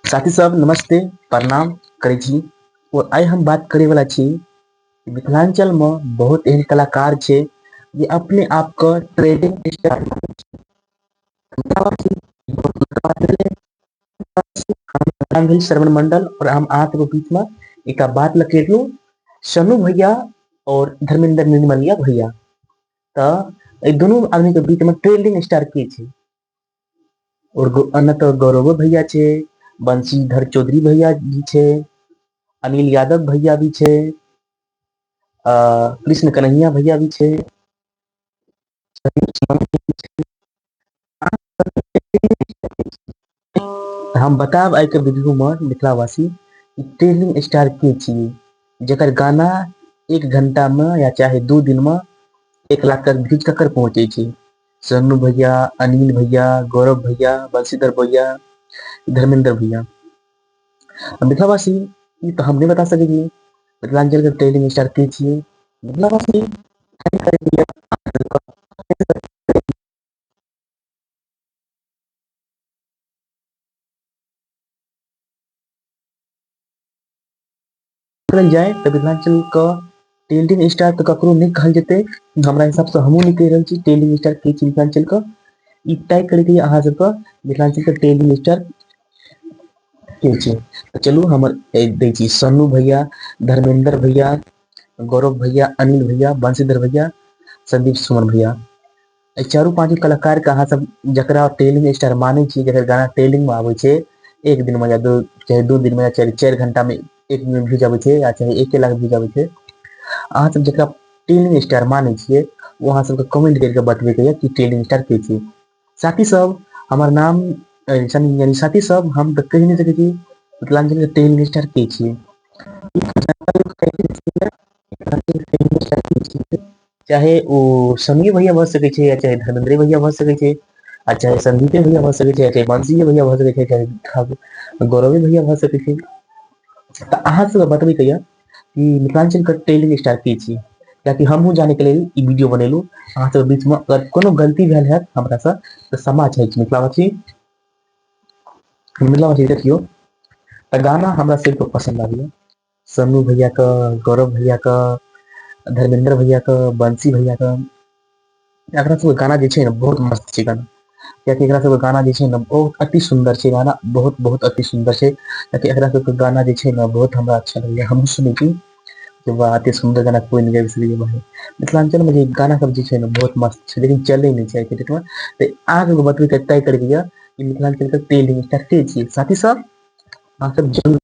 साथी सब नमस्ते प्रणाम करै छी और आइ हम बात करे वाला छी मिथिलांचल में बहुत एहन कलाकार छै जे अपने आप के ट्रेडिंग स्टार भेल श्रवण मंडल और हम अहाँ के बीच में एक बात लकेलू सनु भैया और धर्मेंद्र निर्मलिया भैया। तऽ एहि दुनू आदमी के बीच में ट्रेंडिंग स्टार के छै? और एना तऽ गौरवो भैया छै, बंशीधर चौधरी भैया भी छै, अनिल यादव भैया भी छै, कृष्ण कन्हैया भैया भी छै। हम बताब आइ के वीडियो में मिथिलावासी ट्रेंडिंग स्टार के छियै जकर गाना 1 घंटा में या चाहे 2 दिन में 1 लाख तक व्यूज ककर पहुंचे छै? सन्नू भैया, अनिल भैया, गौरव भैया, बंशीधर भैया, धर्मेंद्र भैया। मिथिलावासी ई तो हम नहीं बता सकै छी मिथिलांचल के ट्रेंडिंग स्टार के छियै। मिथिलावासी करल जाय तऽ मिथिलांचल के ट्रेंडिंग स्टार तऽ ककरो नहि कहल जेतै। हमरा हिसाब से हमहूँ नहि कहि रहल छी ट्रेंडिंग स्टार के छी मिथिलांचल के। ई तय करैके अहाँ सबके मिथिलांचल के ट्रेंडिंग स्टार के छै। तऽ चलू हमर दै छी सन्नू भैया, धर्मेंद्र भैया, गौरव भैया, अनिल भैया, बंशीधर भैया, संदीप सुमन भैया, एहि चारू पाँचो कलाकार के अहाँ सब जकरा ट्रेंडिंग स्टार मानै छी, जकर गाना ट्रेंडिंग में आबै छै 1 दिन में या 2, चाहे 2 दिन में या 4 घंटा में 1 दिन में व्यूज आबै छै या चाहे 1 लाख व्यूज आबै छै, अहाँ सब जकरा ट्रेंडिंग स्टार मानै छियै ओ अहाँ सबके कमेंट करके बतबैके यऽ कि ट्रेंडिंग स्टार के छियै। साथी सब हमर नाम यानी साथी सब हम तऽ कहि नहि सकै छी मिथिलांचल के ट्रेंडिंग स्टार के छियै। चाहे ओ समीर भैया भऽ सकै छै या चाहे धर्मेंद्र भैया भऽ सकै छै आ चाहे संदीपे भैया भऽ सकै छै या चाहे बंशीए भैया भऽ सकै छै, चाहे गौरवे भैया भऽ सकै छै। तऽ अहाँ सबके बतबैके यऽ कि मिथिलांचल के ट्रेंडिंग स्टार के छी, कियाकि हमहूँ जाने के लेल ई वीडियो बनेलहुँ। अहाँ सबके बीचमे अगर कोनो गलती भेल हैत हमरासँ तऽ क्षमा चाहै छी मिथिलावासी। मिथिलावासी देखियौ तऽ गाना हमरा सिर्फ पसन्द आबैए सन्नू भैया के, गौरव भैया के, धर्मेंद्र भैया के, बंसी भैया के। एकरा सबके गाना जे छै ने बहुत मस्त छै गाना, कियाकि एकरा सबके गाना जे छै ने बहुत अति सुन्दर छै गाना, बहुत बहुत अति सुन्दर छै। कियाकि एकरा सबके गाना जे छै ने बहुत हमरा अच्छा लगैए, हमहूँ सुनै छी कि वाह एते सुन्दर गाना कोइ नहि गाबि सकैए भाई। मिथिलांचल में जे गाना सब जे छै ने बहुत मस्त छै, लेकिन चलै नहि छै आइके डेटमे। तऽ अहाँ सबके बतबैके तय करैके यऽ कि मिथिलांचलके ट्रेंडिंग स्टार के छियै। साथी सब अहाँ सब जरूर